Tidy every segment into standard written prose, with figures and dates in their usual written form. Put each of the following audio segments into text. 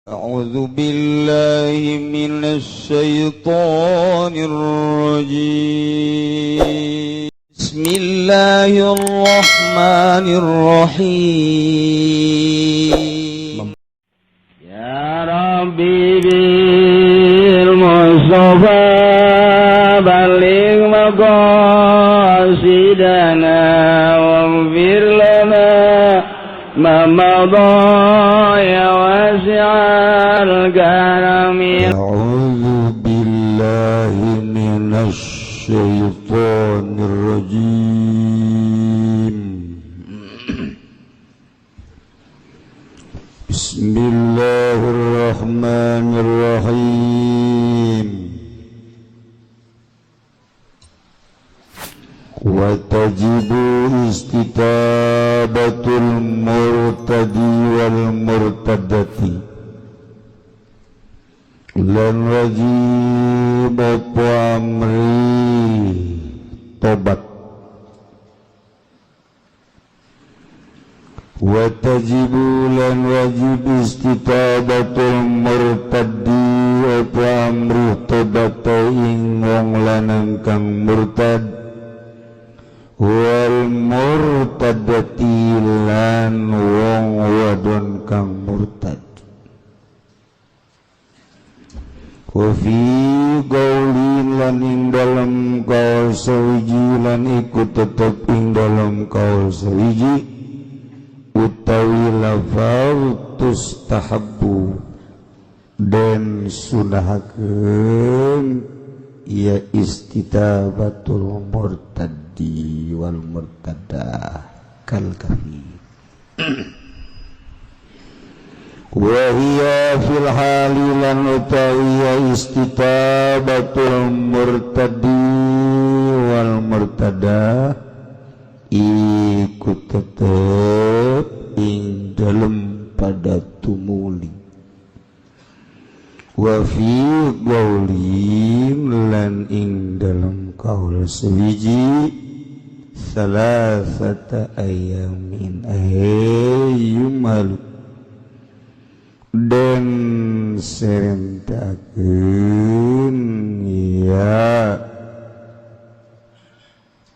أعوذ بالله من الشيطان الرجيم. بسم الله الرحمن الرحيم. يا ربي بالمصطفى بلغ مقاصدنا واغفر لنا ما مضى يا واسع الكرم. أعوذ بالله من الشيطان الرجيم. بسم الله الرحمن الرحيم. وتجب استتابة المرتد والمرتدة lan wajib apa amri tobat. Wa tajibu lan wajib istitabatul murtaddi apa amri tobat ing wong lanang kang murtad, wal murtadati lan wong wadon kang murtad. Wa fi qaulin lan ing dalem kaul sawiji lan iku tetep ing dalem kaul sawiji utawi lafal tustahabbu den sunahakeun ya istitabatul murtaddi wal murtadah kal kafi. Wa hiya fil hali lan utawi istitabatul murtadi wal murtadah iku tetep ing dalem pada tumuli. Wa fi qaulin lan ing dalem kaul sewiji salasata ayamin ayyumalu dan serentakeun ya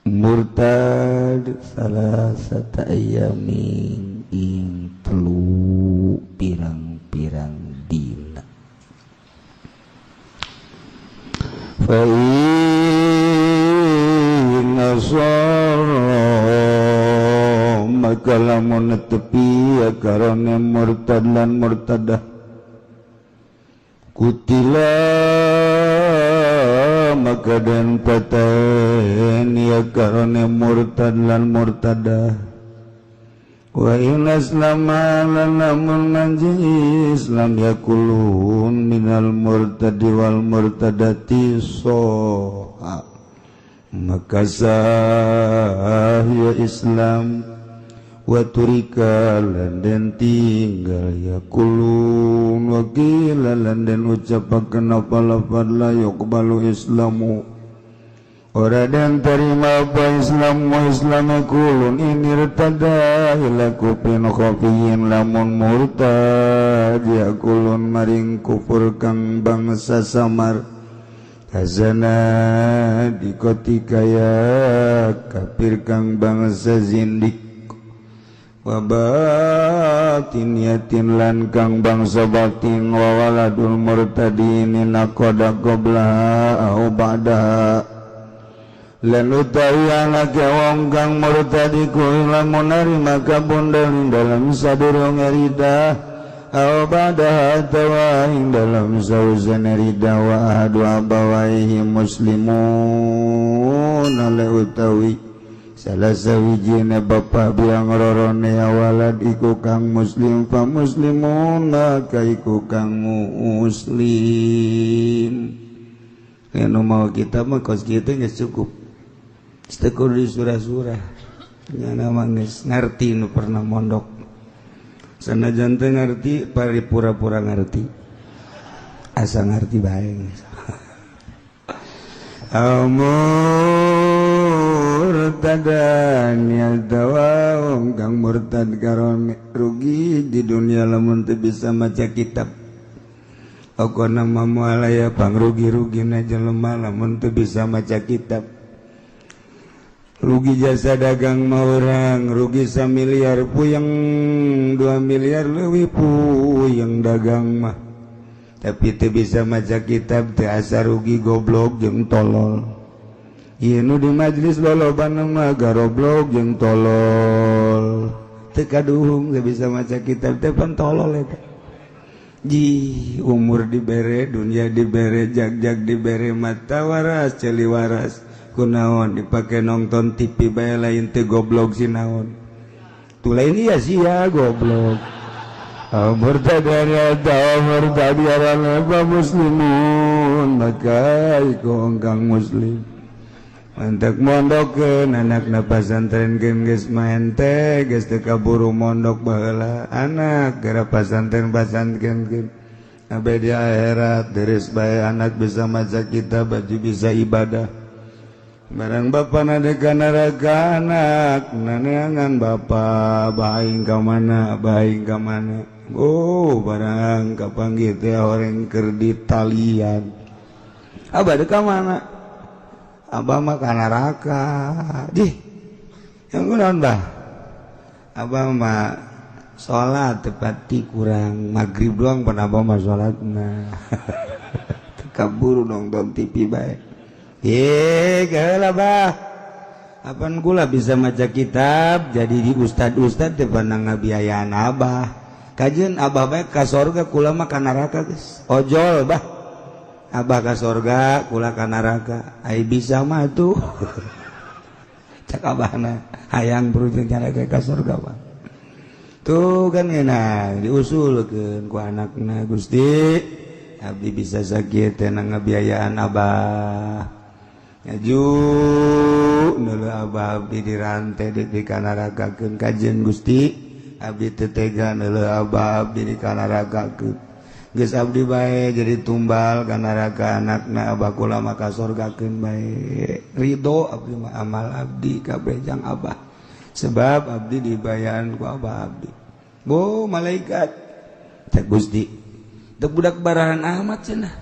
murtad salasata ayamin ing telu pirang-pirang dina. Fa inna sarra maka lamun netepi ya karone murtad lan murtadah kutila maka dan paten ya karone murtad lan murtadah. Wa in aslama lan lamun manji Islam yakulun minal murtadi wal murtadati soha maka sah ya Islam. Wa turika lan den tinggal yakulun. Wa qila lan den ucapakeun apa lafad la yuqbalu islamu ora den terima apa Islam wa Islam kulun ini irtada ila kufrin khafiyin lamun murtad yakulun maring kufur kang bangsa samar kazana dikoti kaya kafir kang bangsa zindik wa batin yatin lan kang bangsa batin. Wa waladul murtadin naqada qabla au ba'da lan utawi anake wong kang murtad iku lamun narima kabundel ing dalem sadurunge ridah au ba'da atawa ing dalem sausane ridah. Wa ahadu abawaihi muslimun ale utawi salah sawijine bapa biang rorone walad iku kang muslim fa muslimun maka iku kang muslim. Anu mau kita mah kos kitu geus cukup. Setekur di surah-surah. Nyana mah geus ngarti nu pernah mondok. Sanajan teu ngarti pari pura-pura ngarti. Asa ngarti bae. Murtadan ya dawang kang murtad karone rugi di dunia lamun teu bisa maca kitab. Pokona mah moal aya pangrugi-rugina jelema lamun teu bisa maca kitab. Rugi jasa dagang mah urang, rugi samiliar puyeng, 2 miliar leuwih puyeng dagang mah. Tapi teu bisa maca kitab teu asa rugi, goblok jeung tolol. Ieu nu di majlis lolobana mah garoblok jeung tolol. Teu kaduhung teu bisa maca kitab teh pan tolol eta. Ji umur dibere, dunia dibere, jag-jag dibere, mata waras, ceuli waras. Kunaon dipake nonton TV bae, lain teu goblok si naon. Tuh lain iya sia goblok. Murtad atau murtad apa muslimun, maka iku kang muslim. Mantak mondokkeun anakna pasantrenkeun geus maen teh geus teu kaburu mondok baheula anak gara pasantren pasantrenkeun sampai di akhirat deres bae anak bisa maca kitab, baju bisa ibadah. Barang bapak nade ka neraka, anak naneangan bapak, baing ka mana, baing ka mana? Oh, barang kapanggih teh orang keur ditalian. Abah ka mana? Abah mah ka neraka. Dih, yang kunaon, bah? Abah mah salat tepati kurang maghrib doang pan abah mah salatna. Kaburu nonton TV bae. Eh, geula bah. Apan kula bisa maca kitab jadi di ustad-ustad teh pandang ngabiayaan abah. Kajeun abah bae ka sorga, kula mah ka neraka geus. Ojol bah. Abah ka sorga, kula ka neraka. Ai bisa mah tuh. Cak abahna hayang berujung cara ka sorga bah. Tuh kan ngeunah diusulkeun ku anakna, Gusti, abdi bisa sakieu teh ngabiayaan abah. Ngaju neuleuh abah abdi dirantai di kanarakakeun. Kajeun Gusti, abdi teu tega neuleuh abah abdi dikanarakakeun. Geus abdi bae jadi tumbal ka neraka anakna abah, kula mah ka sorgakeun bae. Ridho abdi mah, amal abdi kabeh jang abah. Sebab abdi dibayaan ku abah abdi. Bo malaikat, cek Gusti. Teu budak barahan amat cenah.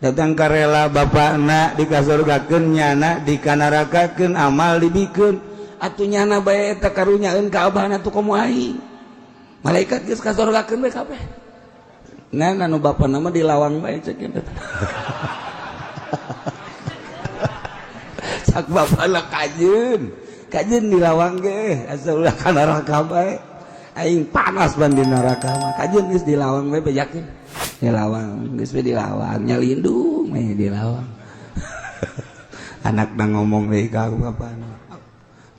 Datang karela bapakna dikasorgakeun, nyana dikanarakakeun, amal dibikeun. Atuh nyana bae eta karunyaeun ka abahna tuh komo aing. Malaikat geus kasorgakeun bae kabeh. Nah, anu bapakna mah di lawang bae cek eta. Cak bapakna kajeun. Kajeun di lawang ge asa ulah ka neraka bae. Aing panas ban di neraka mah. Kajeun geus di lawang bae bejakeun. Di lawang geus we di lawang nyalindung we di lawang. Anakna ngomong deui ka bapana.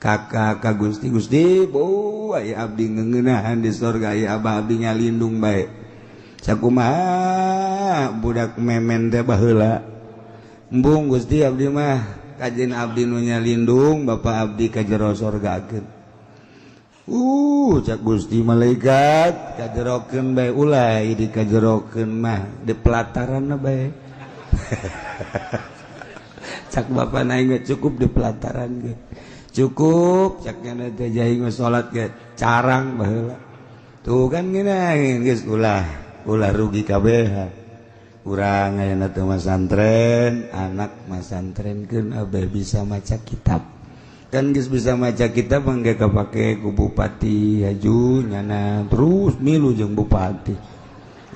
Kakak ka Gusti, Gusti, bu aya abdi ngeuneunahan di sorga, aya abah abdi nyalindung bae. Sakumaha budak memen teh baheula. Embung Gusti, abdi mah kajeun abdi nu nyalindung bapak abdi ka jero sorgakeun. Cak Gusti malaikat, kajerokeun bae ulah di kajerokeun mah di pelataran bae. Cak bapak naik cukup di pelataran ge. Cukup cak nyana teh jaing salat ge carang baheula. Tuh kan ngeunaheun geus ulah ulah rugi kabeh. Urang ayeuna teh masantren, anak masantrenkeun abeh bisa maca kitab. Kan geus bisa maca kitab mangga kapake ku bupati haju nyana terus milu jeung bupati.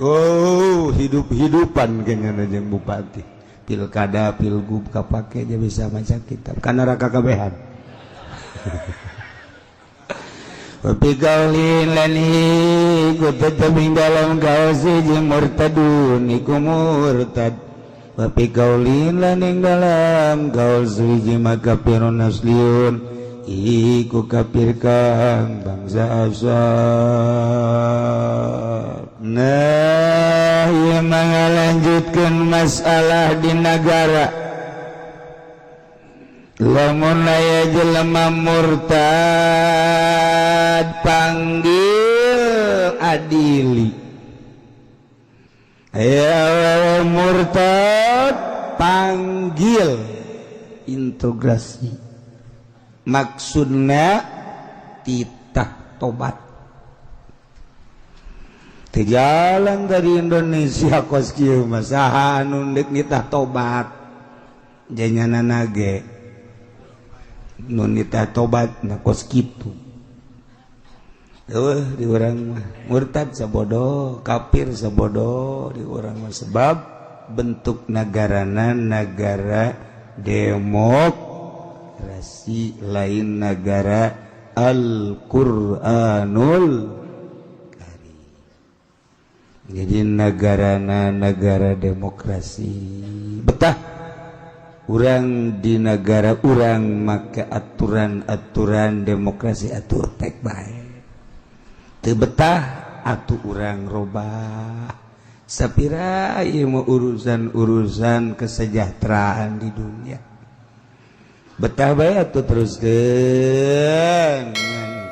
Oh, hidup-hidupan nyana jeung bupati. Pilkada, pilgub kapake dia bisa maca kitab. Ka neraka kabehan. Wafi qaulin lan iku tetep ing dalam kaul siji murtadun iku murtad. Wafi qaulin lan ing dalam kaul siji makafirun asliun iku kafir kang bangsa asal. Nah, ieu lanjutkeun masalah di negara. Lamun aya jelema murtad panggil adili. Aya murtad panggil integrasi. Maksudna titah tobat. Teu jalan dari Indonesia kos kieu mah. Saha anu deuk nitah tobat? Janyana ge nu nitah tobat na kos kitu. Eueuh, di urang mah murtad sabodo, kafir sabodo di urang mah, sebab bentuk negarana negara demokrasi, lain negara Al-Qur'anul Karim. Jadi negara negara demokrasi. Betah urang di negara urang make aturan-aturan demokrasi, atur tek bae. Teu betah atuh urang robah. Sapira ieu mah urusan-urusan kesejahteraan di dunia. Betah bae atuh teruskeun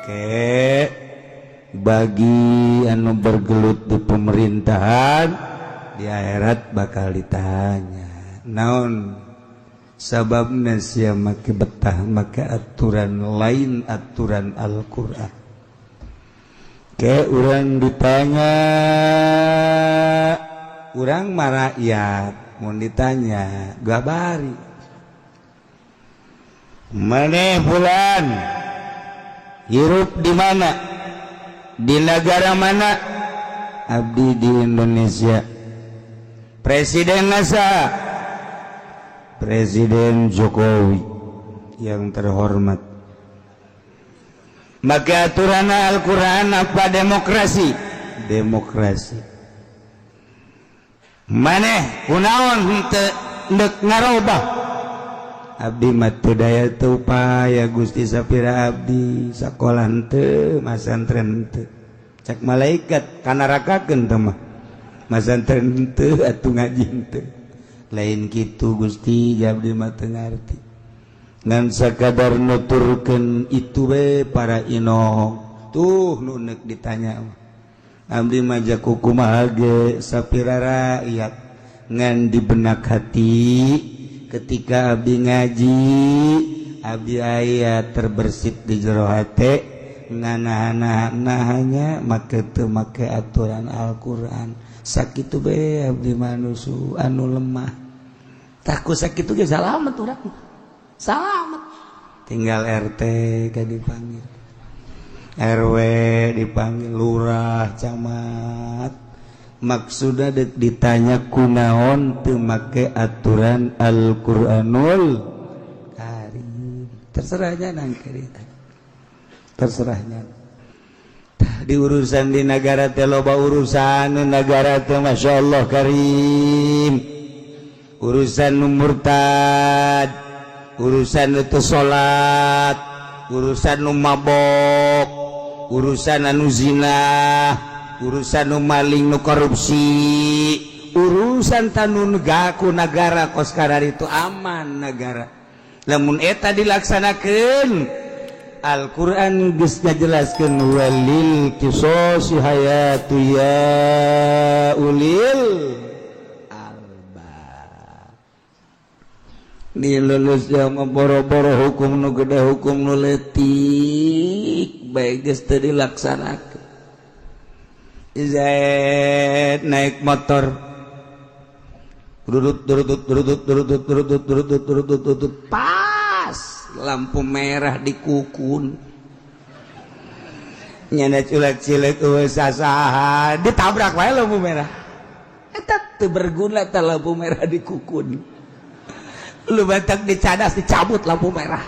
ke. Bagi anu bergelut di pemerintahan, di akhirat bakal ditanya naon sababna sia make betah make aturan lain aturan Al-Qur'an. Ke urang ditanya, urang mah rakyat, mun ditanya gabari maneh bulan hirup di mana, di negara mana? Abdi di Indonesia. Presiden NASA? Presiden Jokowi yang terhormat. Maka aturan Al-Quran apa demokrasi? Demokrasi. Maneh kunaon henteu ndek ngarobah? Abdi mah teu daya teu upaya, Gusti, sapira abdi sakola henteu, masantren henteu. Cak malaikat kanarakakeun teh mah, masantren henteu atuh ngaji henteu. Lain kitu, Gusti, abdi mah teu ngarti, ngan sakadar nuturkeun itu we. Para inohong tuh nu neuk ditanya. Abdi mah jaku kumaha ge sapira rakyat, ngan di benak hati ketika abdi ngaji, abdi aya terbersit di jero hate nganahan-nahanya make teu make aturan Al-Qur'an. Sakitu be abdi manusia anu lemah. Takut sakitu ge salamet urang, salamet. Tinggal RT ka dipanggil, RW dipanggil, lurah, camat. Maksudnya dek ditanya kunaon teu make aturan Al-Qur'anul Karim. Terserahnya nang terserahnya di urusan di negara teh loba urusan negara teh, Masya Allah Karim. Urusan nu murtad, urusan itu salat, urusan nu mabok, urusan anu zina, urusan nu maling, nu korupsi, urusan tanun gaku negara kos itu aman negara lamun eta dilaksanakan. Al-Quran geus ngajelaskeun walil qisosi hayatu ya ulil albab. Di Indonesia mah boro-boro hukum nu gede, hukum nu leutik bae geus teu dilaksanakeun. Zaid naik motor, durut durut durut durut durut durut durut durut, pas lampu merah dikukun, nyana culek cilek sasaha, ditabrak wae lampu merah eta. Teu berguna ta lampu merah dikukun. Lu batak dicadas, dicabut lampu merah.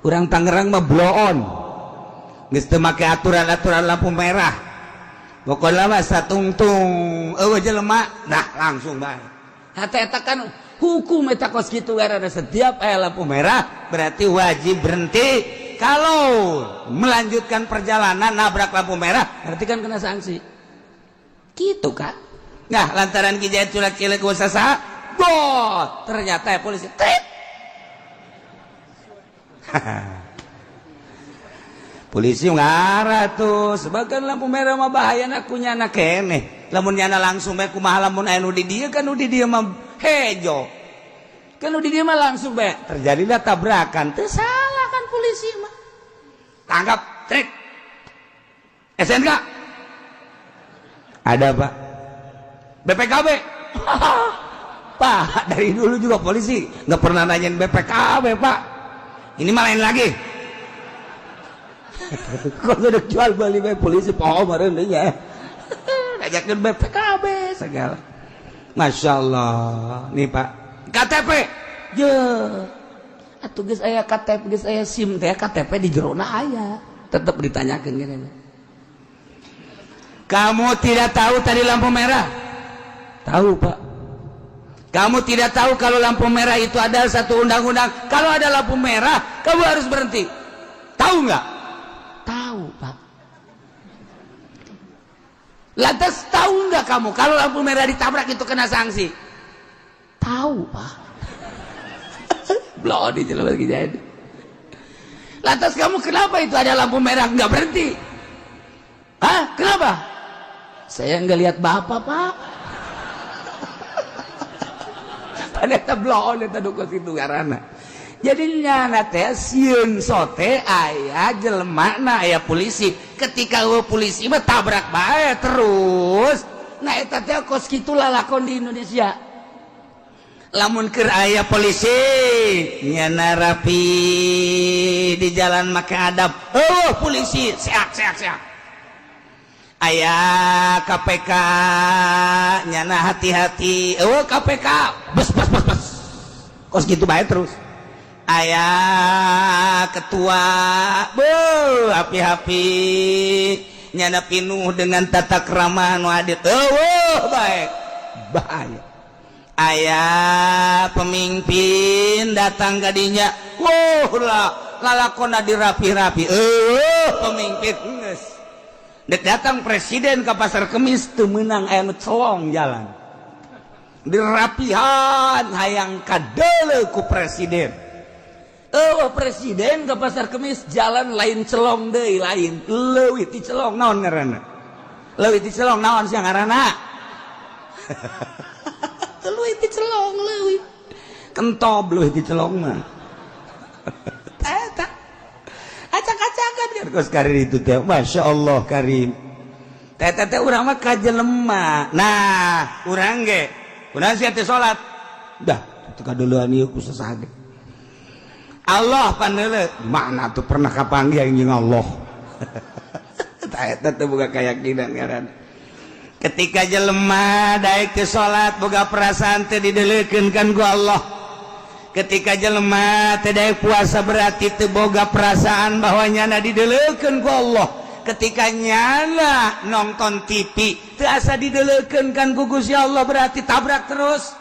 Urang Tangerang mah bloon, geus teu make aturan-aturan lampu merah. Pokoknya mah satungtung eueuh jelema, nah langsung bae. Hate eta kan hukum eta kos kitu karena setiap aya lampu merah berarti wajib berhenti. Kalau melanjutkan perjalanan nabrak lampu merah berarti kan kena sanksi gitu kan. Nah, lantaran kijai culak cilek sasa bot, ternyata ya polisi tit. Polisi ngarah tuh sebagian lampu merah mah bahaya aku nyana keneh. Lamun nyana langsung bae kumaha? Lamun aya nu di dieu kan, nu di dieu mah hejo kan, nu di dieu mah langsung bae terjadilah tabrakan. Teu salah kan polisi mah, tangkap, trik SNK. Ada, Pak. BPKB, Pak, dari dulu juga polisi nggak pernah nanyain BPKB, Pak. Ini mah lain lagi. Kalau udah jual beli bae polisi poho meureun deui ya. Ngajakeun BPKB segala. Masya Allah. Nih, Pak. KTP. Je. Atuh geus aya KTP, geus aya SIM teh, KTP di jerona aya. Tetep ditanyakeun gini. Kamu tidak tahu tadi lampu merah? Tahu, Pak. Kamu tidak tahu kalau lampu merah itu ada satu undang-undang. Kalau ada lampu merah, kamu harus berhenti. Tahu nggak? Tahu, Pak. Lantas tahu nggak kamu kalau lampu merah ditabrak itu kena sanksi? Tahu, Pak. Belum di lagi jadi. Lantas kamu kenapa itu ada lampu merah nggak berhenti? Hah? Kenapa? Saya nggak lihat bapak, Pak. Ternyata bloon eta nu kos kitu ngaranna. Jadi nyana teh sieun sote aya jelema na aya polisi. Ketika euweuh polisi mah tabrak bae terus. Nah, eta teh kos kitu lalakon di Indonesia. Lamun keur aya polisi nyana rapi di jalan make adab. Oh, polisi seak seak seak. Aya KPK nyana hati-hati. Oh, KPK bes bes bes bes. Kos gitu bae terus. Aya ketua be hapi-hapi nyana pinuh dengan tata krama nu adil. Oh, baik bahaya. Aya pemimpin datang kadinya, wow lah lalakona dirapi-rapi. Eh, pemimpin geus dek datang presiden ke Pasar Kemis teu meunang, aya nu celong jalan dirapihan hayang kadeuleu ku presiden. Oh, presiden ke Pasar Kemis jalan lain celong deui, lain leuwih ti celong. Naon ngaranna leuwih ti celong? Naon sia ngaranna leuwih ti celong? Leuwih kentob leuwih ti celong mah. Eta acak-acakan kan kos karir itu teh. Masya Allah karim. Teh teh urang mah ka jelema. Nah, urang ge urang sia teh salat dah teu kadeulean ieu ku sesage. Allah paneule mana tuh pernah kapanggih jeung Allah. Tah, eta teh boga keyakinan ngaran. Ketika jelema daek ke salat boga perasaan teh dideleukeun kan ku Allah. Ketika jelema teh daek puasa berarti teu boga perasaan bahwa nyana dideleukeun ku Allah. Ketika nyana nonton TV teu asa dideleukeun kan ku Gusti Allah, berarti tabrak terus.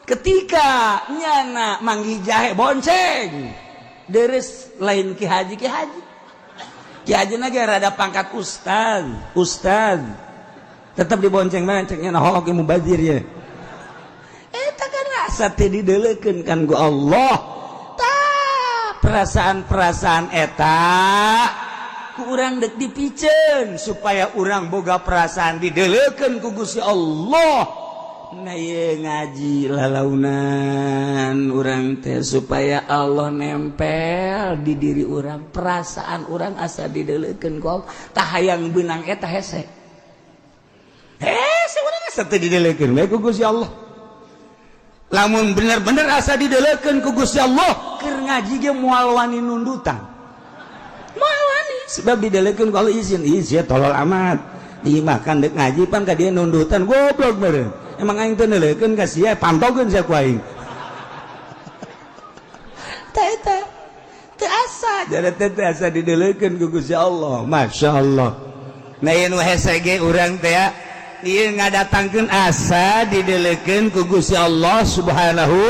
Ketika nyana manggih jahe bonceng deres, lain ki haji, ki haji, ki haji na ge rada pangkat ustaz, ustaz tetap dibonceng mah cek nyana hook mubazir ya. Eta kan rasa teh dideleukeun kan ku Allah. Tah, perasaan-perasaan eta ku urang dek dipiceun supaya urang boga perasaan dideleukeun ku Gusti Allah. Nah, ieu ngaji lalaunan urang teh supaya Allah nempel di diri urang, perasaan urang asa dideleukeun ku Allah. Tah, hayang beunang eta hese hese urang asa teu dideleukeun bae ku Gusti Allah. Lamun bener-bener asa dideleukeun ku Gusti Allah, keur ngaji ge moal wani nundutan, moal wani, sebab dideleukeun ku Allah. Izin izin tolol amat dimakan dek ngaji pan ka dia nundutan, goblok meureun. Emang aing teu neuleukeun ka sia, pantogeun sia ku aing. Tah, eta teu asa jadi teh teu asa dideleukeun ku Gusti Allah. Masya Allah. Nah, ieu nu hese ge urang teh ya, ieu ngadatangkeun asa dideleukeun ku Gusti Allah Subhanahu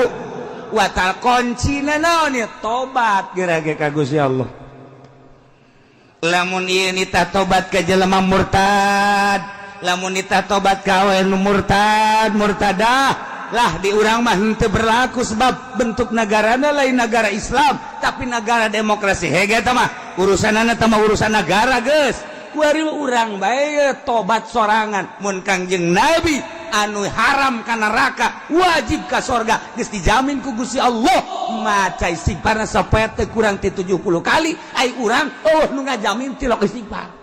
wa Ta'ala. Kuncina naon ya? Tobat geura ge ka Gusti Allah. Lamun ieu nitah tobat ka jelema murtad, lamun nitah tobat ka awewe nu murtad, murtadah lah, di urang mah henteu berlaku sebab bentuk negarana lain negara Islam tapi negara demokrasi. Hege eta mah urusanana, teh mah urusan negara geus. Kuari urang bae tobat sorangan. Mun Kangjeng Nabi anu haram ka neraka wajib ka sorga, geus dijamin ku Gusti Allah, maca istighfarna sapoe teu kurang ti 70 kali, ai urang oh nu ngajamin tilok istighfar.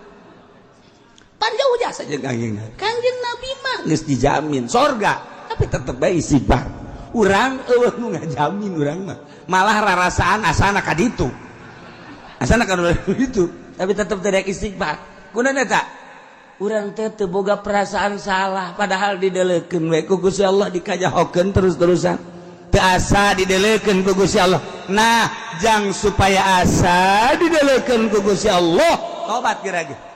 Pan jauh jasa jeung Kangjeng Nabi. Kangjeng Nabi mah geus dijamin sorga, tapi tetep bae istighfar. Urang euweuh nu ngajamin, urang mah malah rarasaan asana ka ditu, asana ka ditu, tapi tetep tidak istighfar. Kunaon eta? Urang teh teu boga perasaan salah, padahal didelekeun we ku Gusti Allah, dikajahokeun terus-terusan, teu asa didelekeun ku Gusti Allah. Nah, jang supaya asa didelekeun ku Gusti Allah, tobat kira-kira.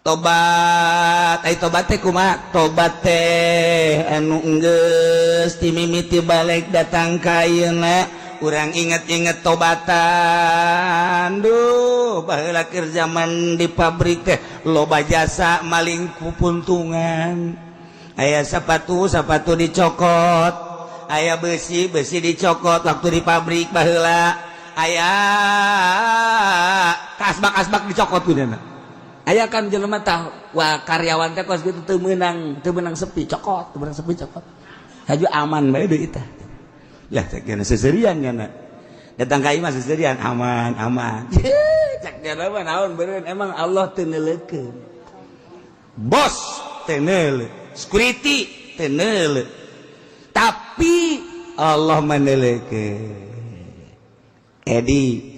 Tobat ai tobat teh kumaha? Tobat teh anu enggeus ti mimiti balik datang ka ayeuna, urang inget-inget tobatan. Duh, baheula keur zaman di pabrik teh loba jasa maling pupuntungan. Aya sepatu, sepatu dicokot. Aya besi, besi dicokot. Waktu di pabrik baheula aya kasbak, kasbak dicokot. Kunyana aya kan jelema tah, wah, karyawan teh kos gitu, teu meunang, teu meunang sepi, cokot, teu meunang sepi, cokot. Haju aman bae deui tah. Lah, cek dia seserian nyana datang ka imah seserian, aman aman. Cek dia mah naon beureun, emang Allah teu neuleukeun, bos teu neuleuh, security teu neuleuh, tapi Allah meneuleukeun. Edi,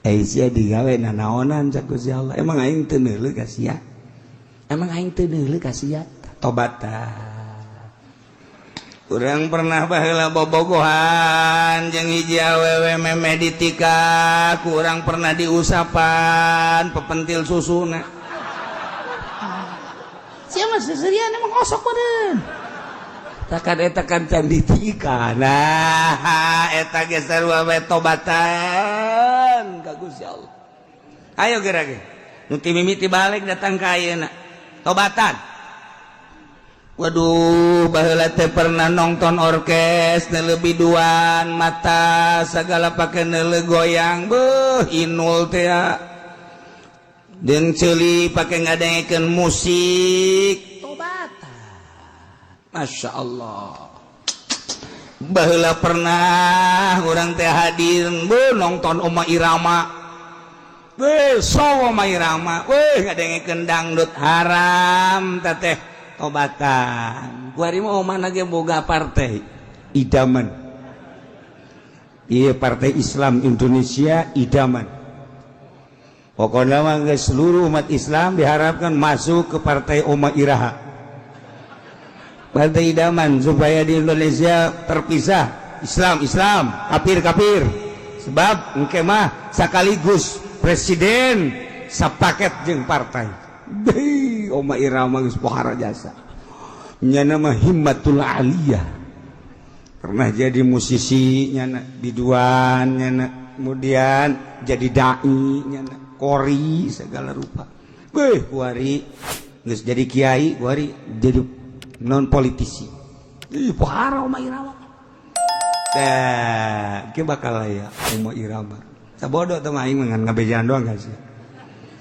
eh, sia digawe nanaonan? Cak Gusti Allah, emang aing teu neuleuh ka sia? Emang aing teu neuleuh ka sia? Tobat tah. Urang pernah baheula bobogohan jeung hiji awewe, memeh ditika, kurang pernah diusapan pepentil susuna. Siapa seserian, emang osok meureun. Takan eta kan can ditika. Nah, eta ge sarua we, tobatan ka Gusti Allah. Ayo geura ge. Nu ti mimiti balik datang ka ayeuna. Tobatan. Waduh, baheula teh pernah nonton orkes, lebih duan mata segala pakai neuleuh goyang, beuh, inul teh jeung ceuli pakai ngadengekeun musik. Tobatan. Masya Allah. Baheula pernah urang teh hadir, beuh, nonton Oma Irama. Beuh, so Oma Irama, weh, ngadengekeun dangdut haram teh. Tobatan. Kuari mah omana ge boga partai idaman. Iya, Partai Islam Indonesia Idaman. Pokoknya mah seluruh umat Islam diharapkan masuk ke partai Oma Iraha, Partai Idaman, supaya di Indonesia terpisah Islam Islam, kafir kafir, sebab engke mah sekaligus presiden sapaket jeung partai. Deh, Oma Irama geus pohara jasa. Nyana mah himmatul aliyah, pernah jadi musisi nyana, biduan nyana, kemudian jadi dai nyana, kori segala rupa. Beuh, kuari geus jadi kiai, kuari jadi non politisi. Ih, pohara Oma Irama. Tah, ke bakal aya Oma Irama. Sabodo teh mah, aing mah ngan ngabejaan doang gak sih.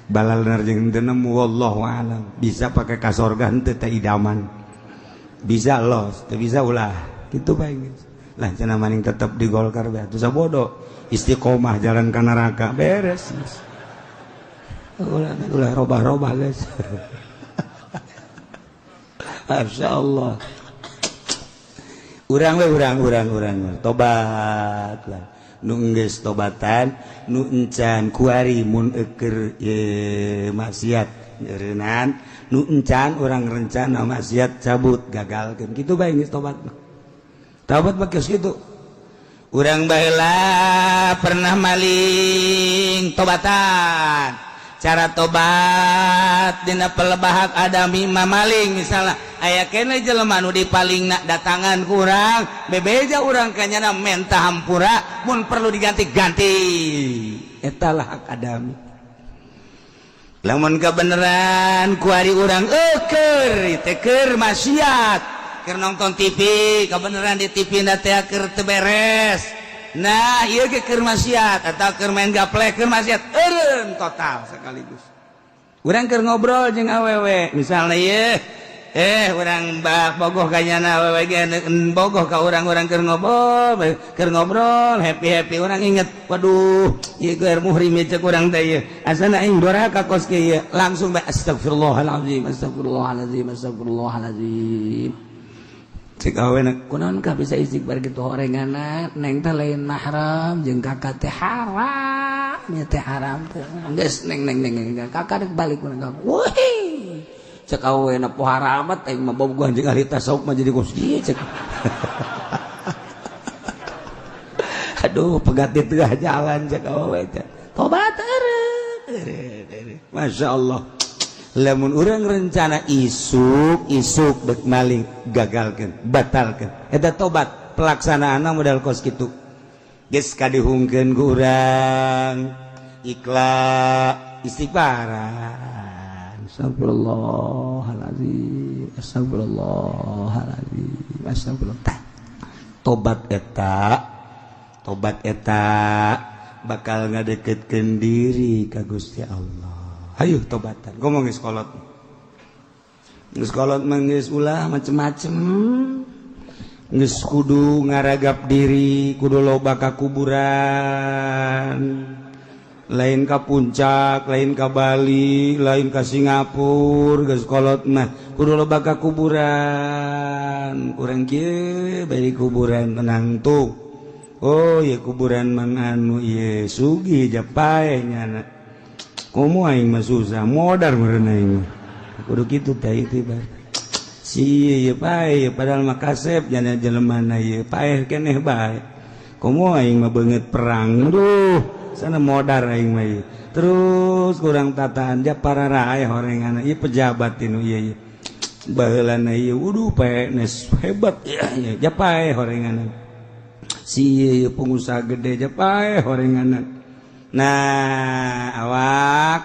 Balal jeung teu nemu, wallahu alam. Bisa pakai ka sorga henteu teh idaman. Bisa los, teu bisa ulah. Kitu bae geus. Lah, cenah maning tetep di Golkar bae atuh, sabodo. Istiqomah jalan ka neraka beres. Ulah ulah robah-robah guys. Masya Allah. Urang we, urang urang urang tobat lah. Nu geus tobatan, nu encan kuari mun eker ye maksiat eureunnan, nu encan urang rencana maksiat cabut, gagalkeun, kitu bae geus tobat mah. Tobat mah geus kitu. Urang baheula pernah maling, tobatan. Cara tobat dina pelebah hak adami mamaling misalnya, aya kene jelema nu dipalingna, datangan kurang bebeja urang kanyana, menta hampura, mun perlu diganti-ganti. Etalah hak adami. Lamun kebenaran kuari urang eker teh keur maksiat, keur nonton TV, kebenaran di TV na teh keur teu beres. Nah, ieu ge keur maksiat, atau keur main gaplek, keur maksiat, eureun total sekaligus. Urang keur ngobrol jeung awewe misalnya, ieu Urang bogoh kanyana bogoh ka urang-urang keur ngobrol happy happy, urang inget, waduh, ieu keur muhrim cek urang teh ieu asana aing doraka kos kieu, langsung bae astagfirullahalazim, astagfirullahalazim, astagfirullahalazim. Cek awena, kunaon kah bisa istighfar gitu horenganna? Neng teh lain mahram jeung kakak teh haram nya teh, haram teh geus neng neng neng kakak rek balik ku. Wih, cek awena, pohara amat aing mah bogohan jeung ahli tasawuf mah jadi kos kieu cek. Aduh, pegat di tengah jalan cek awewe teh. Tobat. Masya Allah, lamun urang rencana isuk isuk dek maling, gagalkan, batalkan eta tobat. Pelaksanaan modal kos kitu geus kadihungkeun ku urang, ikhlas, istighfaran, astagfirullahalazim, astagfirullahalazim, astagfirullah. Tobat eta, tobat eta bakal ngadeketkeun diri ka Gusti Allah. Ayo tobatan, ngomong geus kolot, geus kolot mah geus ulah macem-macem, geus kudu ngaragap diri, kudu loba ka kuburan, lain ka Puncak, lain ka Bali, lain ka Singapura. Geus kolot mah kudu loba ka kuburan. Kurang kieu bae kuburan tenang tuh. Oh ya, kuburan mang anu ieu sugih japae nyana, komo aing mah susah modar meureun aing mah. Kudu kitu teh itibar si ieu paeh, padahal mah kasep jana jelemana ieu paeh keneh bae, komo aing mah beungeut perang, duh sana modar aing mah ieu. Terus kurang tataan ja para rae horengan ieu pejabat tinu ieu ieu baheulana ieu, waduh, PNS hebat ya, ja paeh horengan si ieu pengusaha gede, ja paeh horengan. Nah, awak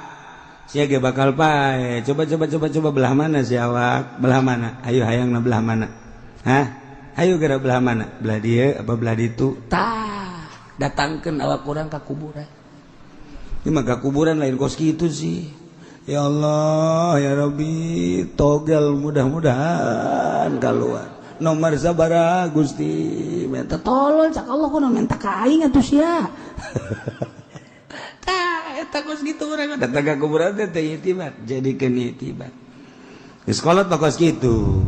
sia ge bakal pae. Coba coba coba coba, belah mana si awak? Belah mana? Ayo, hayang na belah mana? Hah? Ayo geura, belah mana? Belah dieu apa belah ditu? Tah, datangkeun awak urang ka kuburan. Ini mah ka kuburan lain kos kitu sih. Ya Allah, ya Rabbi, togel mudah-mudahan keluar. Nomor sabaraha, Gusti? Minta tolong cak Allah, kudu minta ka aing atuh sia. Tah, eta kos kitu urang datang ka kuburan teh teh itibar, jadikeun itibar. Geus kolot mah kos kitu.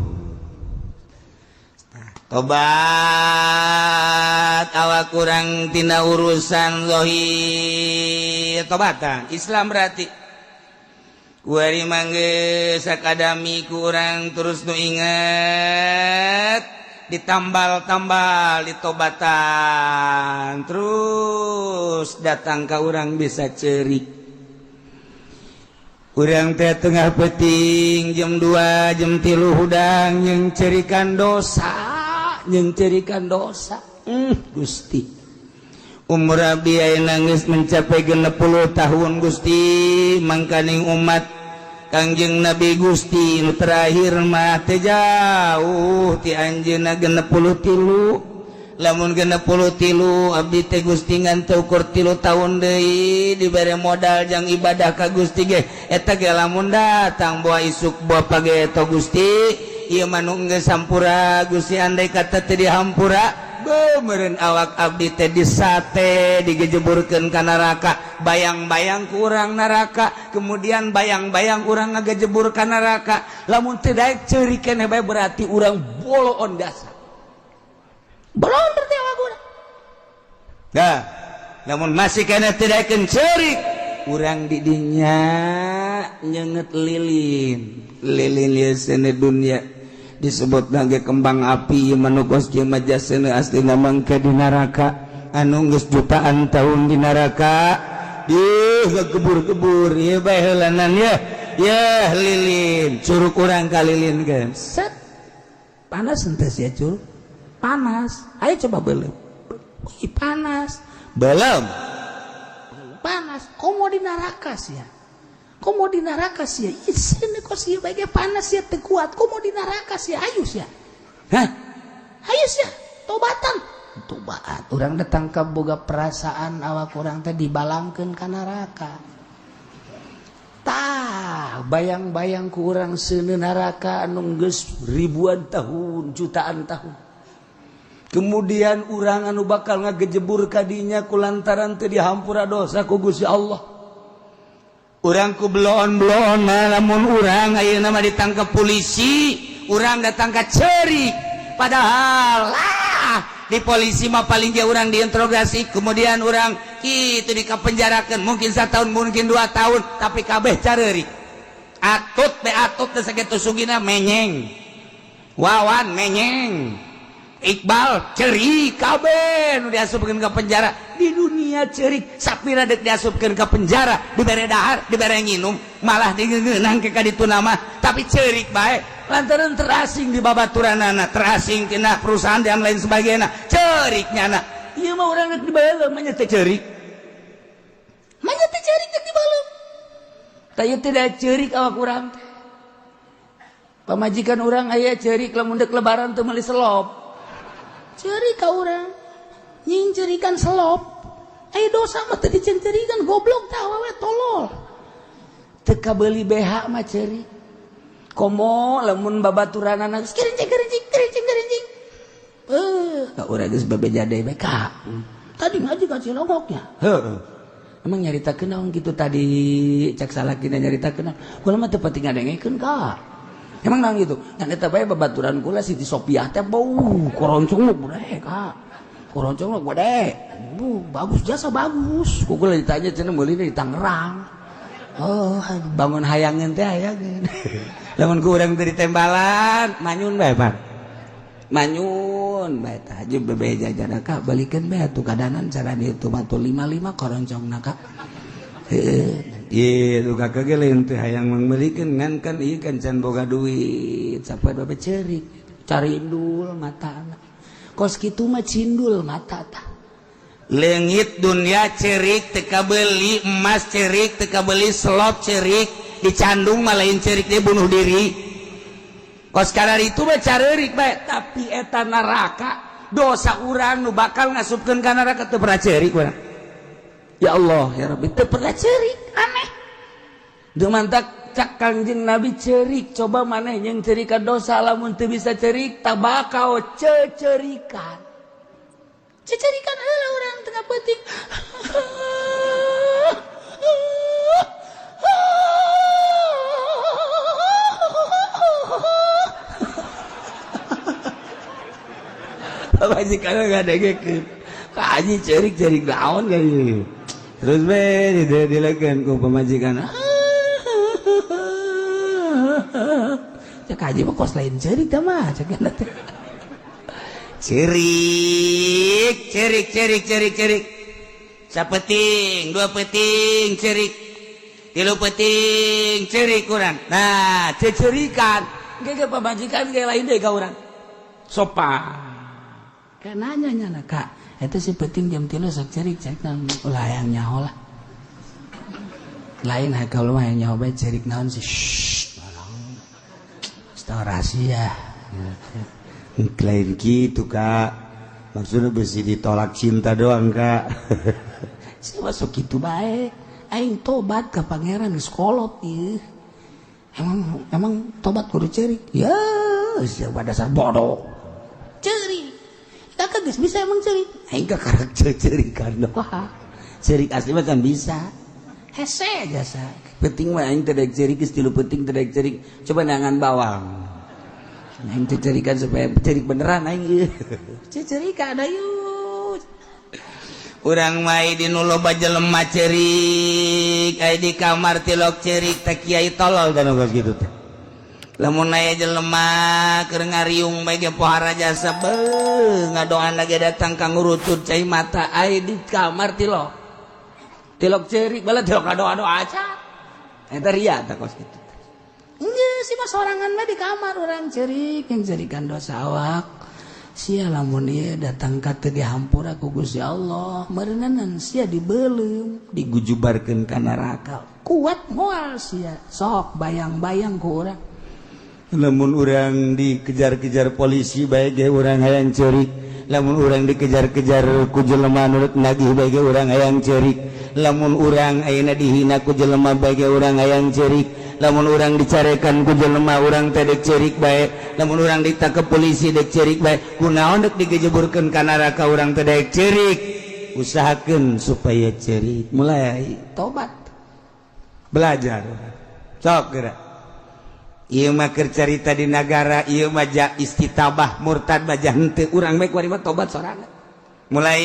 Tobat awak kurang tina urusan zahir, tobatan Islam berarti kuari mangge sakadami kurang terus nu inget, ditambal-tambal, ditobatan terus, datang ke urang bisa cerik. Urang teh tengah peting jam 2 jam 3 hudang yang cerikan dosa, yang cerikan dosa. Gusti, umur abdi ayeuna geus mencapai 60 tahun, Gusti, mangkaning umat Kangjeng Nabi Gusti nu terakhir mah teu jauh ti anjeunna 63. Lamun 63 abdi teh, Gusti, ngan teu ukur 3 tahun deui dibere modal jang ibadah ka Gusti ge, eta ge lamun datang boa isuk boa pageto. Gusti, ieu mah nu geus hampura, Gusti, andai kata teu dihampura meureun awak abdi teh disate, digejeburkeun ka neraka. Bayang-bayang kurang neraka, kemudian bayang-bayang urang ngagejebur ka neraka. Lamun teu daek ceurik keneh bae, berarti urang boloon dasar, boloon berarti awak urang. Dah, lamun masih keneh teu daekeun ceurik, urang di dinya nyenget lilin. Lilin ieu seuneu dunya disebut lagi kembang api manukos kieu mah jasena aslina mangke di neraka, anu geus jutaan tahun di neraka di kebur-kebur ieu bae heulanan ya ya lilin. Curug urang ka lilin kan set, panas henteu sia? Curug panas. Ayo coba belum. Wih, panas belum, panas. Komo di neraka sia, komo di neraka sia. Ih, kok sia bae panas sia teu kuat, komo di neraka sia. Ayo sia, hah, ayo sia tobatan, tobat. Urang datang ke boga perasaan awak urang teh dibalangkeun ka neraka. Tah. Tah, bayang-bayang ku urang seuneu neraka anu geus ribuan tahun, jutaan tahun. Kemudian urang anu bakal ngagejebur kadinya kulantaran teu dihampura dosa ku Gusti Allah. Urang ku bloon-bloon, lamun urang ayeuna mah ditangkap polisi, urang datang ka cerik. Padahal lah di polisi mah paling dia urang diinterogasi, kemudian urang itu dikapenjarakan mungkin 1 tahun, mungkin 2 tahun, tapi kabeh carerik. Atut be atut teh sakitu sugina menyeng, Wawan menyeng, Iqbal cerik, kabeh nu diasupkeun ke penjara di dunia cerik. Sapira dek diasupkeun ke penjara, dibere dahar, dibere nginum, malah digeunang ke kaditu nama, tapi cerik bae lantaran terasing di babaturanana, terasing tina perusahaan dan lain sebagainya, cerik nyana. Ieu mah urang dek dibayar mah nya teh cerik, mah nya teh cerik dek dibalem. Tah, ieu tidak cerik awak urang teh. Pamajikan urang aya cerik lamun dek lebaran teu meuli selop, cerik ka urang, nying cerikan selop. Aya dosa mah teu dicencerikan, goblok tah awewe tolol. Teu kabeuli BH mah cerik. Komo lamun babaturanana geus kerincing kerincing kerincing kerincing. Eh, ka urang geus bebeja deui bae, Kak. Tadi ngaji ka Cilongoknya. Heuh. Emang nyaritakeun naon kitu tadi? Cak salakina nyaritakeun naon? Kula mah teu pati ngadengekeun, Kak. Emang naon gitu? Ngan eta bae babaturan kula Siti Sopiah teh bau koroncong gede, Kak. Koroncong gede. Bu, bagus, jasa bagus. Ku kula ditanya cenah meuli di Tangerang. Oh, bangun hayangeun teh hayangeun. Lamun ku urang teh ditembalan, manyun bae, Pak. Manyun bae tah jeung bebeja jana, Kak, balikeun bae atuh kadanan cara dieu mah tuh 55 koroncongna, Kak. Heuh. Ieu kakak ge lain teh hayang mangmeulikeun, ngan kan ieu kan can boga duit, sampai babe cerik, carindul mata. Kos kitu mah cindul mata tah. Leungit dunia cerik teu kabeli, emas cerik teu kabeli, selop cerik, dicandung mah lain cerik, dia bunuh diri. Kos kadar itu mah careurik bae, tapi eta neraka dosa urang nu bakal ngasupkeun ka neraka teu pernah cerik urang. Ya Allah ya Rabbi, teu pernah cerik, aneh. Teu mantak cak Kangjeng Nabi cerik, coba maneh jeung cerikan dosa, lamun teu bisa cerik tabakau cecerikan. Cecerikan heula urang tengah peuting. Pamajikan ngadengekeun. Ka haji cerik, cerik naon kali. Terus be dilekeun ku pamajikan. Cek haji mah kos lain cerik tah mah cek teh. Cerik, cerik, cerik, cerik, cerik. Sapeting, 2 peting cerik. 3 peting cerik kurang. Nah, cecerikan. Ge pamajikan ge lain deui ka urang. Sopan. Kayak nanya nyana, Kak, itu si penting jam 3 sok cerik, cerik naon? Ulah hayang nyaho lah. Lain hai kalau mah hayang nyaho bae cerik naon sih. Shh. Setengah rahasia. Lain gitu, Kak. Maksudnya besi ditolak cinta doang, Kak. Saya masuk gitu bae. Aing tobat ke pangeran geus kolot ieu. Emang emang tobat kudu cerik? Ya, siapa dasar bodoh. Cerik. Kakak geus bisa emang cerik. Aing kakarek cerikan doang. Cerik asli mah kan bisa. Hese jasa. Penting mah aing teh daek cerik geus 3 peuting teh daek cerik. Coba nangan bawang. Aing teh cerikan supaya cerik beneran aing ieu. Cerikan ayo. Urang mah di nu loba jelema cerik, aya di kamar tilok cerik teh kiai tolol dan gitu teh. Lamun aya jelema keur ngariung bae ge pohara jasa beuh ngadoan lagi datang ka ngurucut cai mata, aya di kamar tilok. Tilok cerik bala tilok ngadoa-doa aca. Eta ria tah kos kitu. Enggeus sih mah sorangan mah di kamar urang cerik yang cerikan dosa awak. Sia lamun ieu datang ka teu dihampura ku Gusti Allah, meureunan sia dibeuleum, digujubarkeun ka neraka. Kuat moal sia? Sok bayang-bayang ku urang. Lamun urang dikejar-kejar polisi bae ge urang hayang cerik. Lamun urang dikejar-kejar ku jelema nu rek nagih bae ge urang hayang cerik. Lamun urang ayeuna dihina ku jelema bae ge urang hayang cerik. Lamun urang dicarekan ku jelema, urang teh dek cerik bae. Lamun urang ditangkep polisi, dek cerik bae. Kunaon dek digejeburkeun ka neraka, urang teh dek cerik? Usahakeun supaya cerik. Mulai tobat, belajar. Sok geura, ieu mah keur carita di nagara ieu mah, ja istitabah murtad mah henteu. Urang bae kuari mah tobat sorangan. Mulai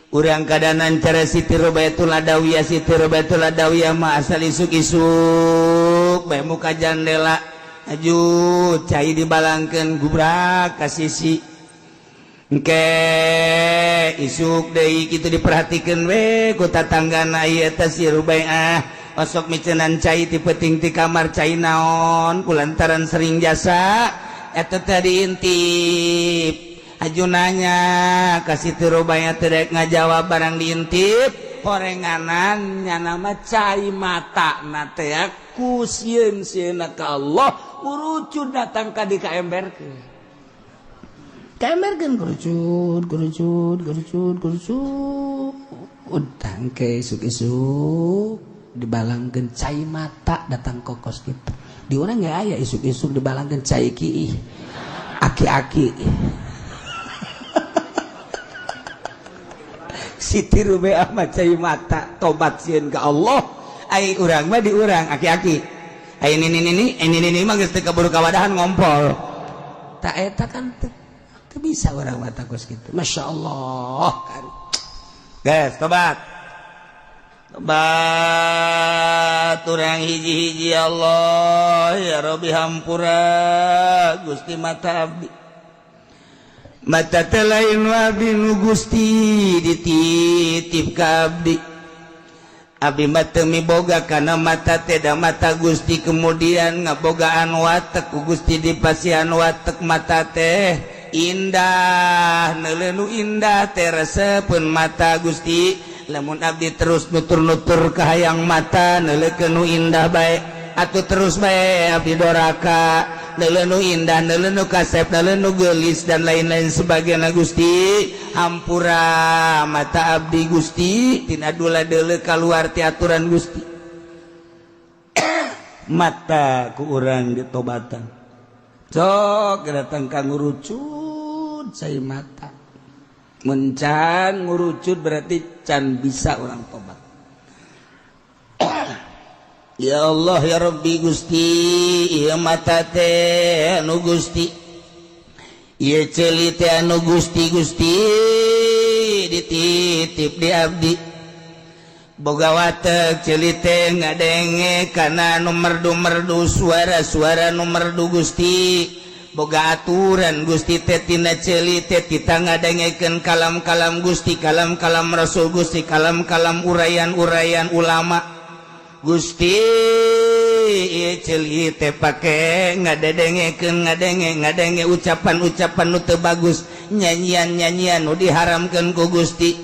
urang kadanan cara Siti Robatul Adawiyah. Siti Robatul Adawiyah mah asal isuk-isuk bae muka jandela, aju cai dibalangkeun, gubrak ka sisi. Engke isuk deui kitu diperhatikeun we ku tatanggana, ieu teh si Rubaiah osok micenan cai ti peuting ti kamar, cai naon? Kulantaran sering jasa eta teh diintip. Aju nanya ka Siti Rubaiah, teu daek ngajawab. Barang diintip horenganan, nyana mah cai mata na teh ku sieun sieuna ka Allah urucun datang ka di ka emberkeun, ka emberkeun, kerucut kerucut kerucut kerucut. Tangke isuk-isuk dibalangkeun cai mata datang kokos gitu. Di urang nggak aya isuk-isuk dibalangkeun cai ki aki-aki. Siti Rubeah mah cai mata, tobat sieun ka Allah. Ai urang mah, di urang aki-aki, ai ini ini ini ini mah geus teu kaburu kawadahan, ngompol. Tak eta kan teu bisa urang mah kos kitu. Masya Allah kan, guys, tobat, tobat urang hiji-hiji. Allah ya Rabbi, hampura Gusti mata abdi. Mata teh lain abdi nu Gusti dititip ka abdi. Abdi mah teu miboga kana mata teh, da mata Gusti kemudian ngabogaan watek, ku Gusti dipasihan watek. Mata teh indah, neuleuh nu indah teh resepeun mata. Gusti, lamun abdi terus nutur-nutur kahayang mata, neuleukeun nu indah bae, atuh terus bae abdi doraka, neuleuh nu indah, neuleuh nu kasep, neuleuh nu geulis, dan lain-lain sebagainya. Gusti, hampura mata abdi Gusti tina dula deuleu kaluar ti aturan Gusti. Mata ku urang ditobatan. Sok datang ka ngurucut cai mata. Mun can ngurucut berarti can bisa orang tobat. Ya Allah ya Rabbi, Gusti, ieu mata teh anu Gusti, ieu ceuli teh anu Gusti. Gusti dititip di abdi, boga watek ceuli teh ngadenge kana anu merdu-merdu, suara-suara nu merdu. Gusti, boga aturan Gusti teh tina ceuli teh tita ngadengekeun kalam-kalam Gusti, kalam-kalam Rasul Gusti, kalam-kalam uraian-uraian ulama. Gusti, ceuli teh pake ngadedengekeun, ngadenge ngadenge ucapan-ucapan nu teu bagus, nyanyian-nyanyian nu diharamkeun ku Gusti,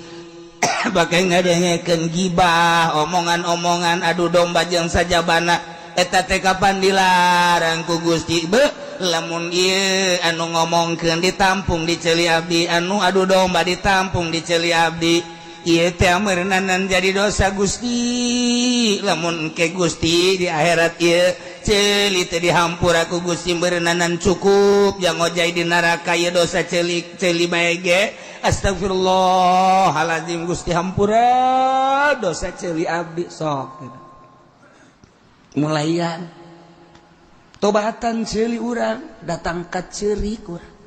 pake ngadengekeun gibah, omongan-omongan adu domba jeung sajabana. Eta teh kapan dilarang ku Gusti? Be lamun ieu anu ngomongkeun ditampung di ceuli abdi, anu adu domba ditampung di ceuli abdi, ieu teh meureunanan jadi dosa. Gusti, lamun ke Gusti di akhirat ieu ceuli teh dihampura ku Gusti, meureunanan cukup jang ngojay di neraka ieu dosa ceuli ceuli bae ge. Astagfirullahaladzim, Gusti, hampura dosa ceuli abdi. Sok mulayan tobatan ceuli urang, datang ka ceurik urang.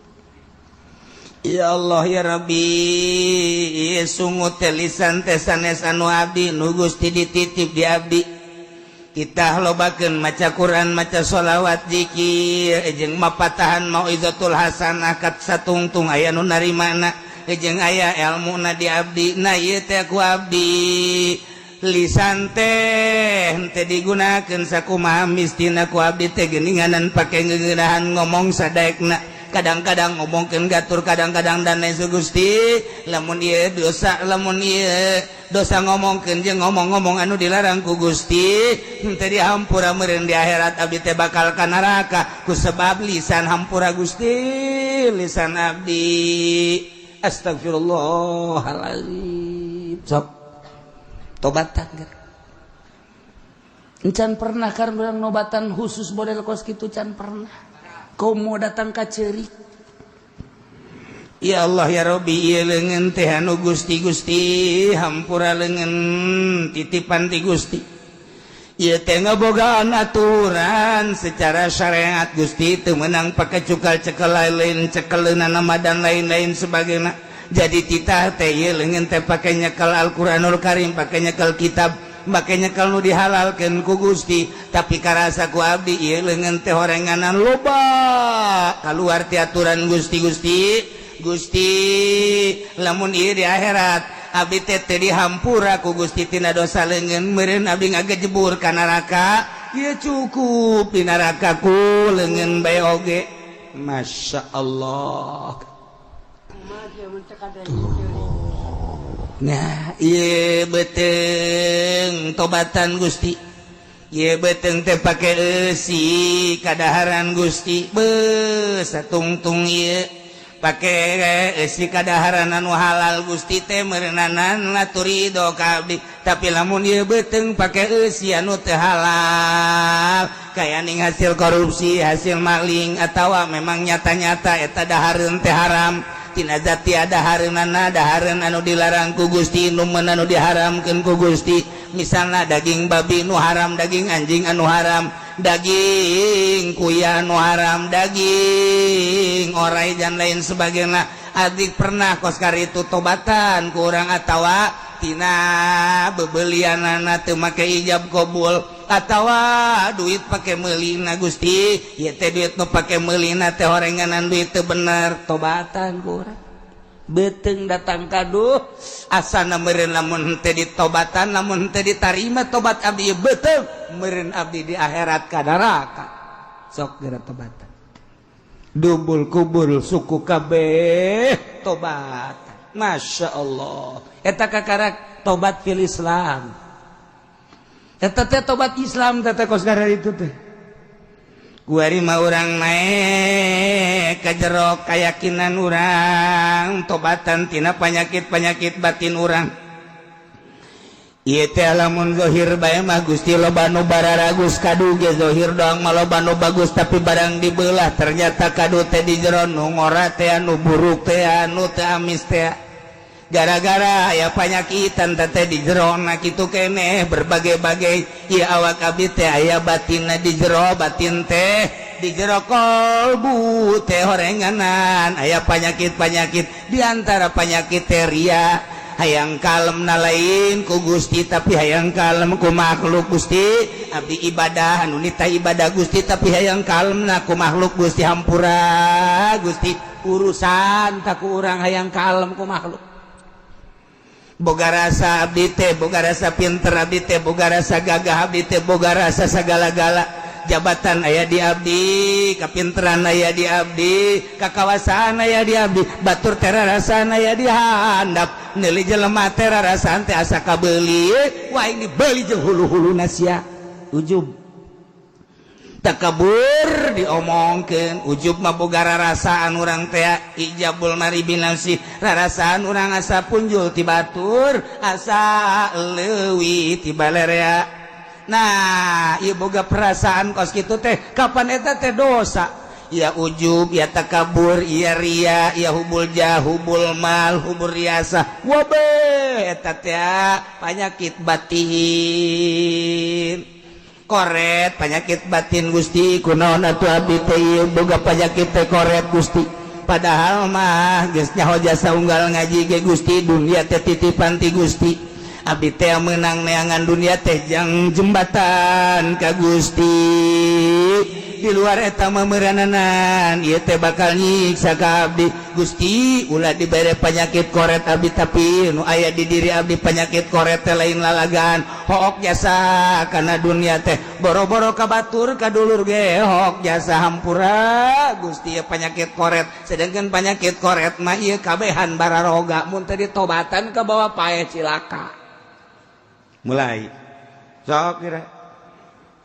Ya Allah ya Rabbi, sungut teh, lisan teh sanes anu abdi, nu Gusti dititip di abdi. Kita lobakeun maca Quran, maca sholawat, zikir, jeung mapatahan mauizatul hasanah kat satungtung aya nu narimana, jeung aya elmuna di abdi. Nah, ieu teh ku abdi lisan teh henteu digunakeun sakumaha mistina ku abdi teh, geuninganan pake ngeunahan ngomong sadaekna, kadang-kadang ngomongkeun gatur, kadang-kadang dan lain. Gusti, lamun ieu dosa, lamun ieu dosa ngomongkeun jeung ngomong-ngomong anu dilarang ku Gusti, henteu dihampura meureun di akhirat abdi teh bakal ka neraka ku sebab lisan. Hampura Gusti lisan abdi. Astagfirullahaladzim. Sok tobatan. Encan pernah kan urang nobatan khusus model kos kitu, can pernah. Komo datang ka ceurik. Ya Allah ya Robbi, ieu leungeun teh anu Gusti, Gusti hampura, leungeun titipan ti Gusti. Ieu teh ngabogaan aturan secara syariat, Gusti, teu meunang pake cukal cekel lain, cekeleunana nama dan lain-lain sebagainya. Jadi titah teh ieu leungeun teh pake nyekel Al-Qur'anul Karim, pake nyekel kitab, makanya kalau dihalalkan ku Gusti, tapi karasa ku abdi ieu leungeun teh horenganan loba keluar ti aturan Gusti. Gusti, Gusti, lamun ieu di akhirat abdi teh teu dihampura ku Gusti tina dosa leungeun, meureun abdi ngagejebur ka neraka. Ieu cukup di neraka ku leungeun bae oge. Masya Allah. Tuh. Nah, ieu beuteung tobatan, Gusti. Ieu beuteung teh pake eusi kadaharan, Gusti. Be satungtung ieu pake eusi kadaharan anu halal, Gusti teh meureunanan laturido ka abdi. Tapi lamun ieu beuteung pake eusi anu teu halal, kaya ning hasil korupsi, hasil maling, atawa memang nyata-nyata eta dahareun teh haram, tina zat dahareunana dahareun anu dilarang ku Gusti, nu anu diharamkeun ku Gusti, misalnya daging babi nu haram, daging anjing anu haram, daging kuya anu haram, daging orai dan lain sebagainya. Adik pernah koskar itu tobatan kurang atawa tina bebelianana teu make ijab kabul atawa duit pake meulina, Gusti. Ieu teh duit nu pake meulina teh horenganan duit teu bener. Tobatan kurang, beuteung datang kaduh asana meureun lamun teu ditobatan, lamun teu ditarima tobat abdi, beuteung meureun abdi di akhirat ka neraka. Sok geura tobatan, dubul kubur suku kabeh tobat. Masya Allah, eta kakarak tobat fil Islam. Eta teh tobat Islam teh kos itu teh. Kuari mah urang naik ka jero keyakinan urang, tobatan tina penyakit-penyakit batin urang. Ieu teh lamun zahir bae mah, Gusti, loba nu bararagus. Kadu ge zahir doang mah loba nu bagus, tapi barang dibelah ternyata kadu teh di jero nu ngora teh, anu buruk teh, anu teh amis teh, gara-gara aya panyakitan teh di jero na kitu keneh berbagai-bagai. Ieu awak abdi teh aya batinna di jero, batin teh di jero kolbu teh horenganan aya penyakit-penyakit. Di antara penyakit teh ria, hayang kalem na lain ku Gusti tapi hayang kalem ku makhluk. Gusti, abdi ibadah anu nita ibadah, Gusti, tapi hayang kalem na ku makhluk. Gusti, hampura, Gusti, urusan tak ku urang hayang kalem ku makhluk. Boga rasa abdi teh, boga rasa pinter abdi teh, boga rasa gagah abdi teh, boga rasa segala-gala, jabatan aya di abdi, kapinteran aya di abdi, kakawasaan aya di abdi, batur tera rasana aya di handap, neuli jelema tera rasaan teh asa kabeuli. Wah, ini beuli jeung hulu-hulu sia. Ujub, takabur diomongkeun. Ujub mah boga rarasaan urang teh, ijabul mari binafsi, rarasaan urang asa punjul ti batur, asa leuwih ti balerea. Nah, ieu boga perasaan kos kitu teh, kapan eta teh dosa ya? Ujub ya, takabur ya, ria ya, hubul jah, hubul mal, hubul riasa, wabe eta teh penyakit batin, koret penyakit batin. Gusti, kunaon atuh abdi teh ieu boga penyakit teh koret, Gusti? Padahal mah geus nyaho jasa unggal ngaji ge, Gusti, dunia teh titipan ti Gusti. Abdi teh menang neangan dunia teh jang jembatan ka Gusti. Di luar eta memerananan ieu teh bakal nyiksa ka abdi. Gusti, ulah dibere penyakit koret abdi, tapi nu aya di diri abdi penyakit koret teh lain lalagan, hook jasa karena dunia teh, boro-boro ka batur, ka dulur ge hook jasa. Hampura, Gusti, ya penyakit koret. Sedangkan penyakit koret mah ieu kabehan bararoga, mun teu ditobatan ka bawa paeh cilaka. Mulai sok kira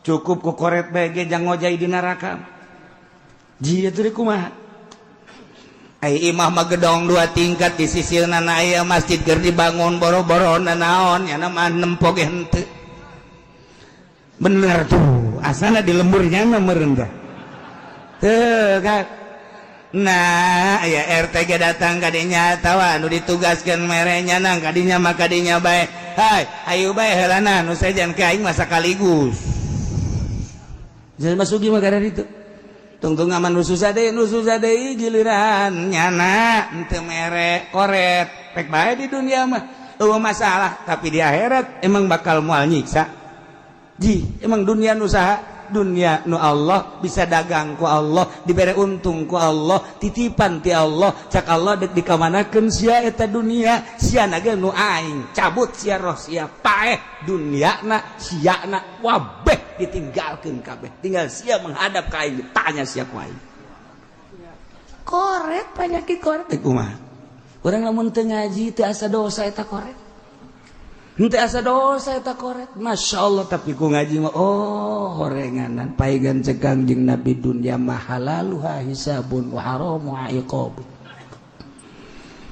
cukup ku koret bae ge jang ngojay di neraka. Jia teh kumaha? Ai imah mah gedong dua tingkat, di sisi nana aya masjid keur dibangun, boro-boro nanaon nya mah nempo ge henteu. Bener tuh, asana di lemburnya mah meureun tah. Tuh kan. Nah, ya RT ge datang kadinya tawa nu ditugaskeun mere nang kadinya mah kadinya bae. Hai, ayo bae heulana nu sejen ke aing mah sakaligus. Jadi masuki mah kada ditu. Tungtung aman nu susah deui giliran nyana henteu mere koret. Pek bae di dunia mah. Eueuh masalah, tapi di akhirat emang bakal moal nyiksa. Ji, emang dunia nu saha? Dunia nu Allah, bisa dagang ku Allah, dibere untung ku Allah, titipan ti Allah. Cak Allah, dek dikamanakeun sia eta dunia? Sia ge nu aing, cabut sia roh sia, paeh dunia na sia na wabeh, ditinggalkeun kabeh, tinggal sia menghadap ka aing, ditanya sia ku aing. Koret, penyakit koret teh kumaha? Urang lamun teu ngaji teu asa dosa eta koret. Henteu asa dosa eta koret. Masya Allah, tapi ku ngaji mah oh horenganan paegan. Cek Kangjeng Nabi, dunia mah halaluha hisabun wa haramuha iqab.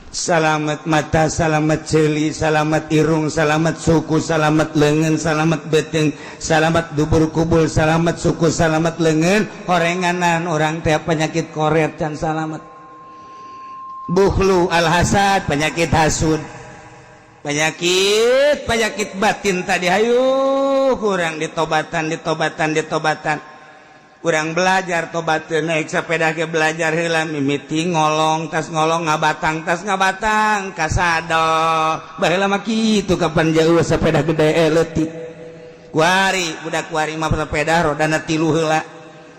Salamet mata, salamet ceuli, salamet irung, salamet suku, salamet lengan, salamet beteng, salamet dubur kubul, salamet suku, salamet lengan. Horenganan orang teh penyakit koret dan salamet. Bukhlu al-hasad, penyakit hasud, penyakit penyakit batin tadi. Hayu kurang ditobatan, ditobatan, ditobatan. Kurang belajar tobat, naik sepeda ke belajar heula, mimiti ngolong, tas ngolong ngabatang, tas ngabatang kasadol. Baheula mah kitu, kapan jauh sepeda gede leutik. Kuari budak kuari mah sepeda rodana tilu heula.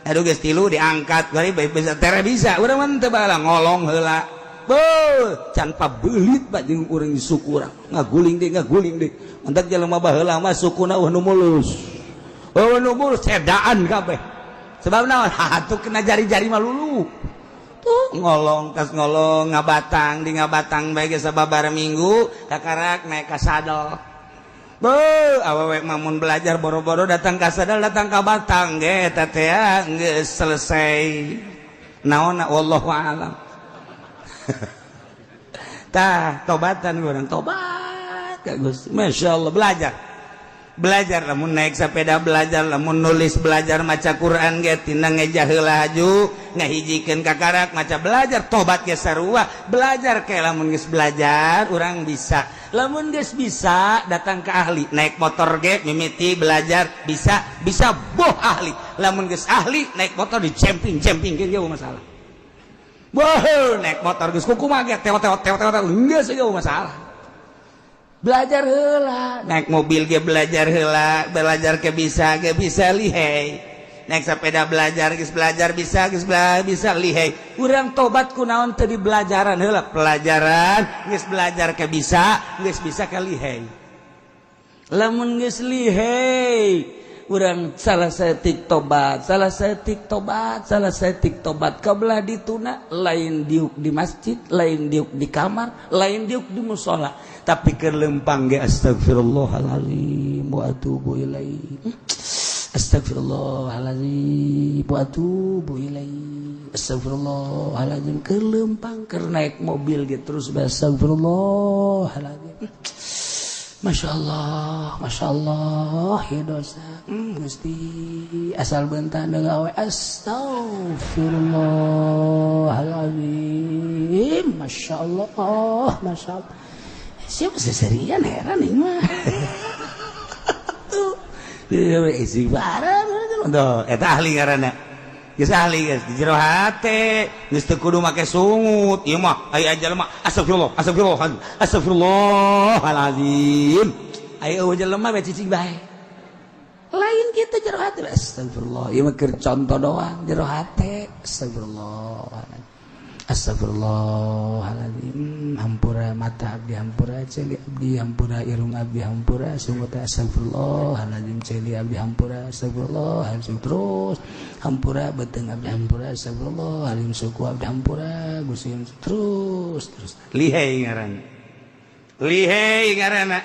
Aduh, geus tilu diangkat kuari bae bisa tere bisa. Urang mah teu, baheula ngolong heula. Beuh, can pabelit pak jeung urang suku urang. Ngaguling deui, ngaguling deui. Mantak jelema baheula mah sukuna eueuh nu mulus. Eueuh nu mulus cedaan kabeh. Sebab naon? Atuh kena jari-jari mah lulu. Tuh ngolong, tas ngolong ngabatang, di ngabatang bae geus sababaraha minggu kakarak naik ka sadel. Beuh, awewe mah mun belajar boro-boro datang ka sadel, datang ka batang ge eta teh geus selesai. Naonna, wallahu a'lam. Tah, tobatan urang, tobat ka Gusti. Masya Allah, belajar. Belajar lamun naik sepeda, belajar lamun nulis, belajar maca Quran ge tina ngeja heula haju ngahijikeun kakarak maca, belajar tobat ge sarua belajar. Kayak lamun geus belajar urang bisa, lamun geus bisa datang ke ahli. Naik motor ge mimiti belajar, bisa bisa boh ahli. Lamun geus ahli naik motor di camping camping ge masalah. Boh, naik motor geus kumaha ge teo teo teo teo geus ge masalah. Belajar heula. Naik mobil ge belajar heula, belajar ke bisa ge bisa lihai. Naik sepeda belajar, geus belajar bisa, geus bisa lihai. Urang tobat kunaon teu di belajaran heula? Pelajaran geus belajar ke bisa, geus bisa ke lihai. Lamun geus lihai urang salah saeutik tobat, salah saeutik tobat, salah saeutik tobat kabelah dituna. Lain diuk di masjid, lain diuk di kamar, lain diuk di musola, tapi keur lempang ge astagfirullahalazim wa atubu ilaih, astagfirullahalazim wa atubu ilaih, astagfirullahalazim. Keur lempang, keur naik mobil ge terus astagfirullahalazim. Masya Allah, Masya Allah, ya dosa. Gusti, asal bentar gawe astagfirullahaladzim. Masya Allah, Masya Allah. Siapa seserian heran ini mah. Tuh, istighfar. Tuh, eta ahli ngaranna. Geus ahli geus di jero hate, geus teu kudu make sungut. Ieu mah aya jelema astagfirullah, astagfirullah, astagfirullahalazim. Aya eueuh jelema bae cicing bae. Lain kitu jero hate astagfirullah. Ieu mah keur contoh doang, jero hate astagfirullah. Astagfirullahaladzim, hampura mata abdi, hampura ceuli abdi, hampura irung abdi, hampura sungut, astagfirullahaladzim, ceuli abdi hampura, astagfirullahaladzim, terus hampura beuteung abdi, hampura, astagfirullahaladzim, suku abdi hampura Gusti, terus terus. Lihai ngaranna, lihai ngaranna.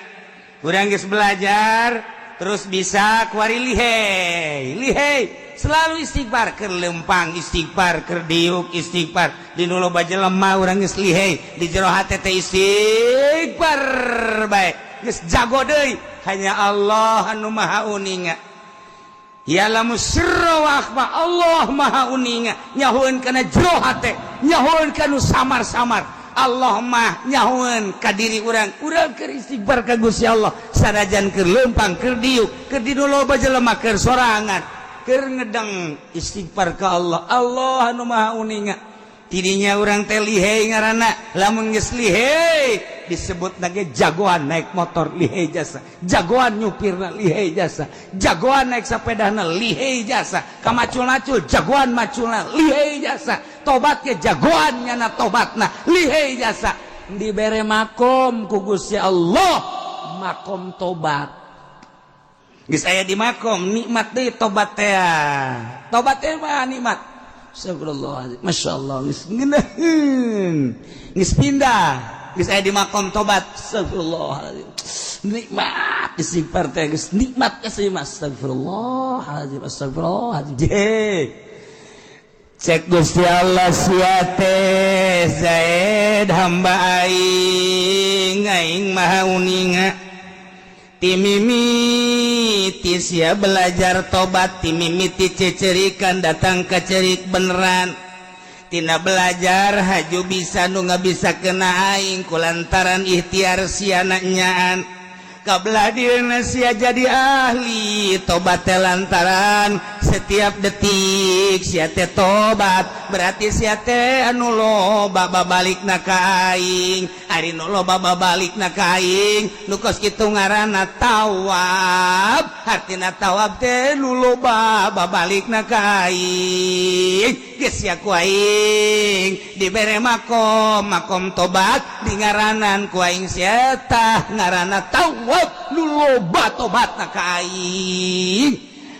Urang geus belajar terus bisa kuari lihai, lihai selalu istighfar. Keur lempang istighfar, keur diuk istighfar, di nu loba jelema urang geus lihai, di jero hate teh istighfar bae, geus jago deui. Hanya Allah anu maha uninga. Ya'lamu sirra wa akhfa. Allah Maha uninga, nyahoeun kana jero hate, nyahoeun kanu samar-samar. Allah mah nyahoeun ka diri urang. Urang keur istighfar ka Gusti Allah, sanajan keur leumpang, keur diuk, keur di nu loba jelema, keur sorangan, keur ngedeng istighfar ka Allah, Allah anu Maha uninga. Tidinya urang teh lihei ngaranna. Lamun geus lihei disebut nage jagoan naik motor lihei jasa, jagoan nyupirna lihei jasa, jagoan naik sepedana lihei jasa, kamacul-macul jagoan maculna lihei jasa, tobatnya jagoan nyana tobatna lihei jasa. Dibere makom ku Gusti Allah, makom tobat. Geus aya di makom nikmat deui tobat teh. Tobat teh mah nikmat. Astagfirullahaladzim, Masya Allah, geus ngeunaheun, geus pindah, geus aya di makom tobat. Astagfirullahaladzim, nikmat istighfar teh geus nikmat kasih. Astagfirullahaladzim, astagfirullahaladzim. Je cek Gusti Allah, sia teh Zaid hamba aing, aing Maha uninga. Timimiti sia belajar tobat, timimiti cecerikan datang ke cerik beneran, tina belajar haju bisa nu nggak bisa kena aing kulantaran ikhtiar sia nyaan kabelah dirinya sia jadi ahli tobat teh. Lantaran setiap detik sia teh tobat, berarti sia teh anu loba babalik na ka aing. Ari nu loba babalik na ka aing nu kos kitu ngaranna tawab. Hartina tawab teh nu loba babalik na ka aing. Geus sia ku aing dibere makom, makom tobat, di ngaranan ku aing sia tah ngaranna tawab nu loba tobat na ka aing.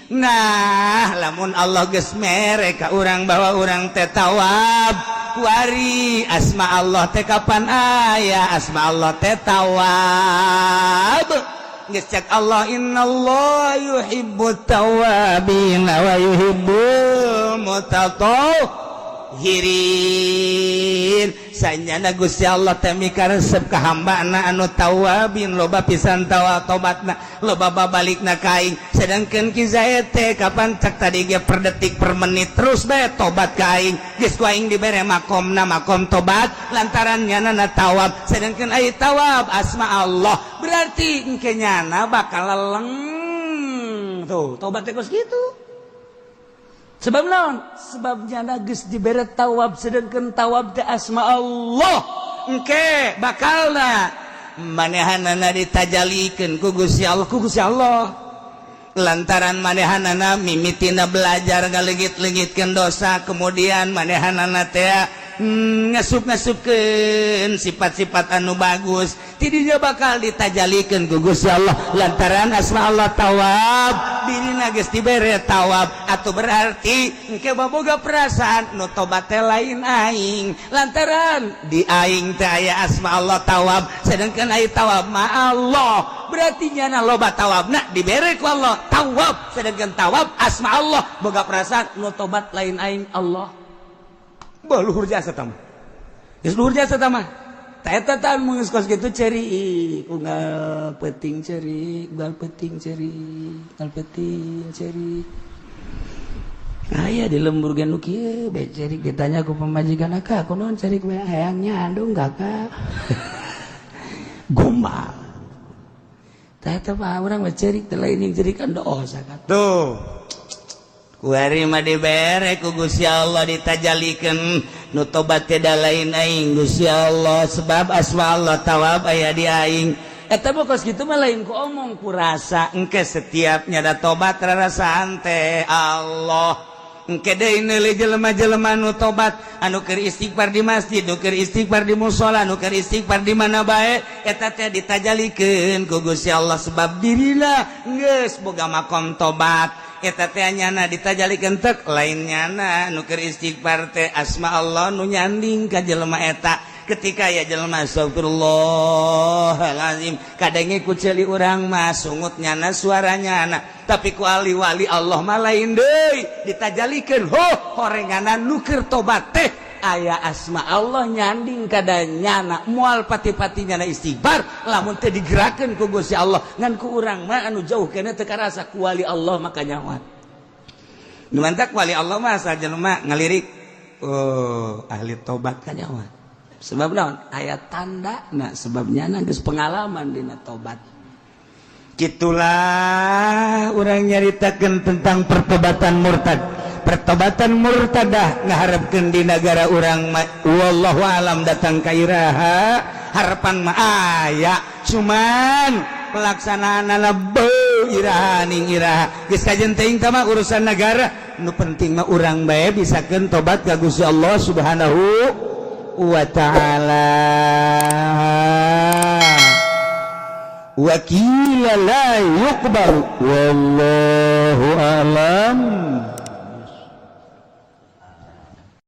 Nah, lamun Allah geus mere ka urang bahwa urang teh tawab, kuari asma Allah teh kapan aya asma Allah teh tawab. Geus cek Allah, innallaha yuhibbut tawabin wa yuhibbul mutatahhirin. Sanyana Gusti Allah teh mikaresep ka hambana anu tawabin, loba pisan tawa tobatna, loba babalikna ka aing. Sedangkan Ki Zaid teh kapan cek tadi ge per detik, per menit terus bae tobat ka aing. Geus ku aing dibere makomna makom tobat lantaran nyana tawab. Sedangkan ai tawab asma Allah, berarti engke nyana bakal leleng tuh tobat teh kos kitu. Sebab naon? Sebab nyana geus dibere tawab, sedangkan tawab teh asma Allah. Engke bakalna manehanana ditajalikeun ku Gusti Allah, ku Gusti Allah. Lantaran manehanana mimitina belajar ngaleungit-leungitkeun dosa, kemudian manehanana teh ngasup-ngasupkeun sifat-sifat anu bagus, tidinya bakal ditajalikeun ku Gusti Allah lantaran asma Allah tawab. Dirina geus dibere tawab atau berarti engke baboga perasaan nu tobat teh lain aing, lantaran di aing teh aya asma Allah tawab, sedangkan aya tawab ma Allah, berarti nyana loba tawabna dibere ku Allah tawab, sedangkan tawab asma Allah. Boga perasaan nu tobat lain aing, Allah. Bah, luhur jasa tah mah, geus luhur jasa tah mah. Ta eta tah mun geus kos kitu ceurik unggal peuting, ceurik unggal peuting, ceurik unggal peuting, ceurik. Aya di lembur ge nu kieu bae ceurik. Ditanya ku pamajikan, "Akak, kunaon ceurik bae?" "Hayangnya andung, Kakak." Gombal. Tah eta mah urang mah ceurik teh lain yang cerikan dosa kan. Tuh. Kuari mah dibere ku Gusti Allah, ditajalikeun nu tobat teh lain aing, Gusti Allah, sebab asma Allah tawab aya di aing. Eta mah kos kitu mah lain ku omong, ku rasa. Engke setiapnya da tobat rarasaan teh Allah. Engke deui neuli jelema-jelema nu tobat, anu keur istighfar di masjid, nu keur istighfar di musola, nu keur istighfar di mana bae, eta teh ditajalikeun ku Gusti Allah sebab dirina geus boga makom tobat. Eta teh nyana ditajalikeun tek lain nyana nu keur istighfar teh, asma Allah nu nyanding ka jelema eta. Ketika ya jelema astagfirullahalazim, kadenge ku ceuli urang mah sungut nyana, suara nyana, tapi ku wali-wali Allah mah lain deui, ditajalikeun ho horenganan nu keur tobat teh aya asma Allah nyanding kada nyana. Moal pati-pati nyana istighfar lamun teh digerakeun ku Gusti Allah. Ngan ku urang mah anu jauh kene teu karasa, ku wali Allah maka nyawan. Nu mantak wali Allah mah asal jelema ngalirik, oh, ahli tobat kan nyawa. Sebab naon? Aya tanda. Nah, sebabnya geus pengalaman dina tobat. Gitulah urang nyaritakeun tentang pertobatan murtad. Pertobatan murtadah ngaharapkeun di negara urang, wallahu alam datang ka iraha. Harapan mah aya, cuman pelaksanaan iraha ning iraha geus kajen teuing mah urusan negara. Nu penting mah urang bae bisakeun tobat ka Gusti Allah Subhanahu wa Ta'ala. Wakila la yuqbalu, wallahu alam.